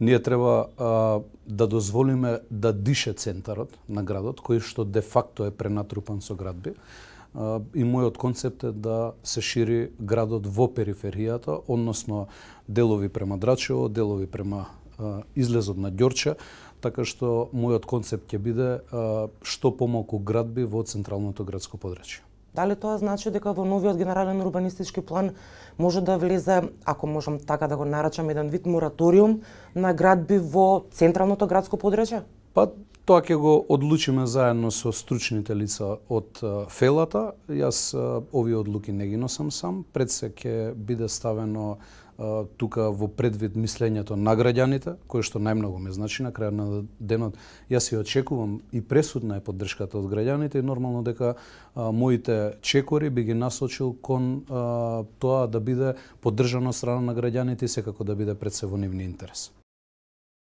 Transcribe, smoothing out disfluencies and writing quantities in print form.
Ние треба да дозволиме да дише центарот на градот, кој што де факто е пренатрупан со градби. И мојот концепт е да се шири градот во периферијата, односно делови према Драчево, делови према излезот на Ѓорче, така што мојот концепт ќе биде што помалку градби во централното градско подрачје. Дали тоа значи дека во новиот генерален урбанистички план може да влезе, ако можам така да го наречам, еден вид мораториум на градби во централното градско подрачје? Па тоа ќе го одлучиме заедно со стручните лица од Фелата. Јас овие одлуки не ги носам сам, пред се ќе биде ставено тука во предвид мислењето на граѓаните, кое што најмногу ме значи на крајот на денот. Јас ја очекувам и пресудна е поддршката од граѓаните и нормално дека моите чекори би ги насочил кон тоа да биде поддржано од страна на граѓаните и секако да биде пред се во нивни интерес.